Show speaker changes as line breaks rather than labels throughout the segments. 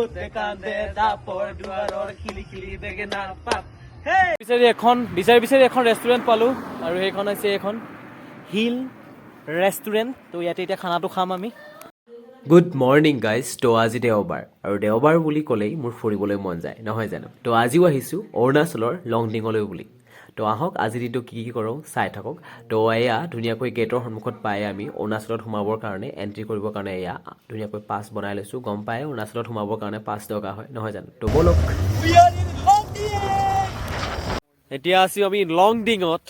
ক'তে কান্দে দাপৰ দুৱাৰৰ খিলি খিলি বেঙেনাৰ পাত। বিচাৰি এখন বিচাৰি বিচাৰি এখন ৰেষ্টুৰেণ্ট পালোঁ আৰু সেইখন হৈছে এইখন হিল ৰেষ্টুৰেণ্ট। তো ইয়াতে এতিয়া খানাটো খাম আমি।
Good morning guys. তো আজি দেওবাৰ আৰু দেওবাৰ বুলি ক'লেই মোৰ ফুৰিবলৈ মন যায়, নহয় জানো? তো আজিও আহিছোঁ অৰুণাচলৰ লংডিঙলৈ বুলি। তো আহক, আজিৰ দিনটো কি কি কৰোঁ চাই থাকক। তো এয়া ধুনীয়াকৈ গেটৰ সন্মুখত পাই আমি অৰুণাচলত সোমাবৰ কাৰণে, এণ্ট্ৰি কৰিবৰ কাৰণে এয়া ধুনীয়াকৈ পাছ বনাই লৈছোঁ। গম পাই অৰুণাচলত সোমাবৰ কাৰণে পাছ দৰকাৰ হয়, নহয় জানো? তো ব'লক।
এতিয়া আছোঁ আমি লংডিঙত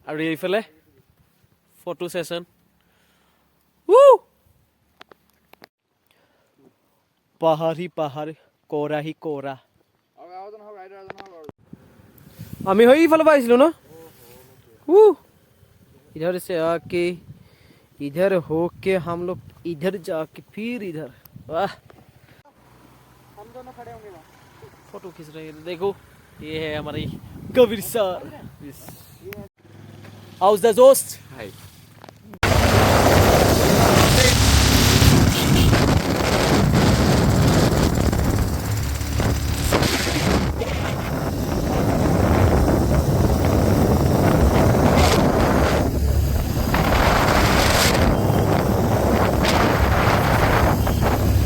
আৰু এইফালে ফটো ছেশ্যন। পাহাৰ হি পাহাৰ, কোৰা হি কোৰা। আমি সেইফালৰ পৰা আহিছিলোঁ ন। इधर से आके, इधर होके, हम लोग इधर जाके फिर इधर। वाह, फोटो खींच रहे हैं। देखो, ये है हमारी कबीर सर। How's the दोस्त?
Hi.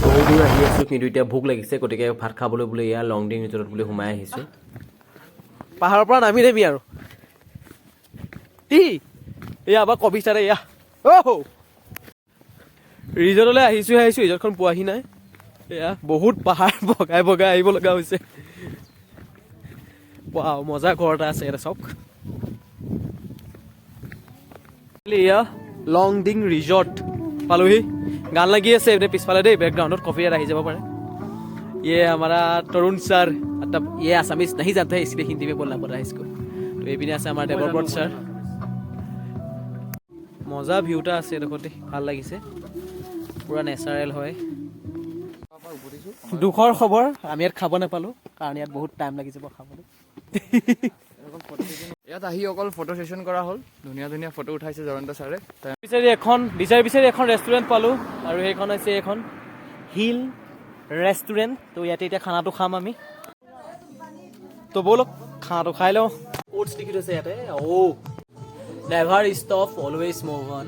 বহু দূৰ আহি আছোঁ, কিন্তু এতিয়া ভোক লাগিছে, গতিকে ভাত খাবলৈ বুলি এয়া লংডিং ৰিজৰ্টত বুলি সোমাই আহিছোঁ।
পাহাৰৰ পৰা নামি নামি আৰু ই এয়া আমাৰ কবি ছাৰে এয়া অ' ৰিজৰ্টলৈ আহিছোহে আহিছোঁ, ৰিজৰ্টখন পোৱাহি নাই। এয়া বহুত পাহাৰ বগাই বগাই আহিব লগা হৈছে। ৱাও, মজা ঘৰ এটা আছে ইয়াতে, চাওক। এয়া লংডিং ৰিজৰ্ট পালোহি। গান লাগি আছে এইপিনে পিছফালে দেই, বেকগ্ৰাউণ্ডত কফি ইয়াত আহি যাব পাৰে। ये हमारा तरुण सर, मतलब ये आसामीज नहीं जानते हैं, इसलिए हिंदी में बोलना पड़ रहा है इसको। তো এইপিনে আছে আমাৰ দেৱব্ৰত ছাৰ। মজা ভিউ এটা আছে এডোখৰতে, ভাল লাগিছে, পূৰা নেচাৰেল হয়। দুখৰ খবৰ, আমি ইয়াত খাব নাপালোঁ, কাৰণ ইয়াত বহুত টাইম লাগি যাব খাবলৈ।
ইয়াত আহি অকল ফটো ছেশ্যন কৰা হ'ল। ধুনীয়া ধুনীয়া ফটো উঠাইছে জয়ন্ত ছাৰে।
বিচাৰি এখন বিচাৰি বিচাৰি এখন ৰেষ্টুৰেণ্ট পালোঁ আৰু সেইখন হৈছে এইখন হিল ৰেষ্টুৰেণ্ট। তো ইয়াতে এতিয়া খানাটো খাম আমি। তো ব'লক, খানাটো খাই লওঁ। কোটছ লিখি থৈছে ইয়াতে। অ' never stop, always move on,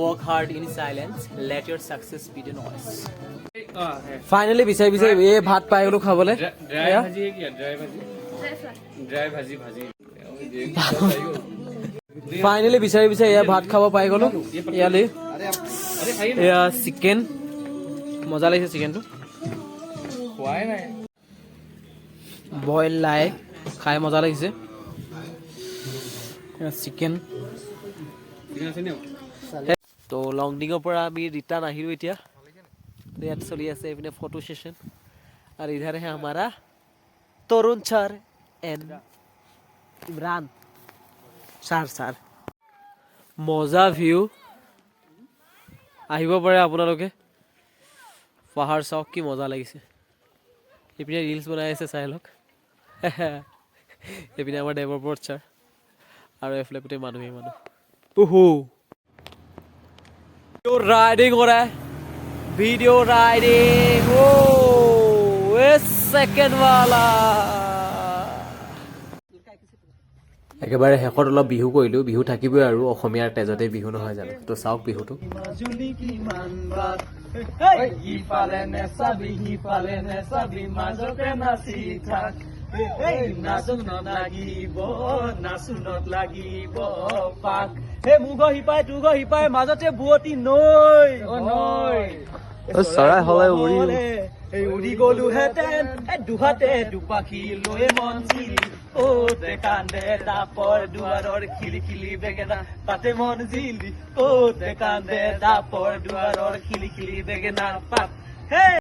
work hard in silence, let your success be the noise. Finally বিচাৰি বিচাৰি এই ভাত পাই গ'লো খাবলৈ। এয়া।
ড্ৰাই ভাজি ভাজি।
ফাইনেলি বিচাৰি বিচাৰি এয়া ভাত খাব পাই গ'লো ইয়ালৈ। এয়া চিকেন, মজা লাগিছে চিকেনটো।
খোৱাই নাই।
বইল লাই খাই মজা লাগিছে। চিকেন। তো লংডিঙৰ পৰা আমি ৰিটাৰ্ণ আহিলোঁ এতিয়া। ইয়াত চলি আছে এইপিনে ফটো ছেশ্যন আৰু इधर है हमारा তৰুণ sir and Imran sir. Sir, মজা ভিউ, আহিব পাৰে আপোনালোকে। পাহাৰ চাওক, কি মজা লাগিছে। এইপিনে ৰিলচ বনাই আছে, চাই লওক। এইপিনে আমাৰ দেৱব্ৰত ছাৰ আৰু এইফালে গোটেই মানুহেই মানুহ। উহু, ৰাইডিং हो रहा है, वीडियो राइडिंग। ओ सेकंड वाला।
একেবাৰে শেষত অলপ বিহু কৰিলোঁ। বিহু থাকিবই আৰু, অসমীয়াৰ তেজতে বিহু, নহয় জানো? তো চাওক বিহুটো।
মাজুলী কিমান বাট, ইফালে নেচাবি সিফালে নেচাবি, মাজতে নাচি থাক। নাচোনত লাগিব, নাচোনত লাগিব পাক। হে মোৰ ঘৰ সিপাই, তোৰ ঘৰ সিপাই, মাজতে বোৱতী নৈ।
নৈ।
চৰাই হলে উৰি এই উৰি গলোহেঁতেন এ দুহাতে দুপাখি লৈ মন জিলি। ক'তে কান্দে দাপৰ দুৱাৰৰ খিলি খিলি বেঙেনা পাতে মন জিলি, ক'তে কান্দে দাপৰ দুৱাৰৰ খিলি খিলি বেঙেনাৰ পাত। হে।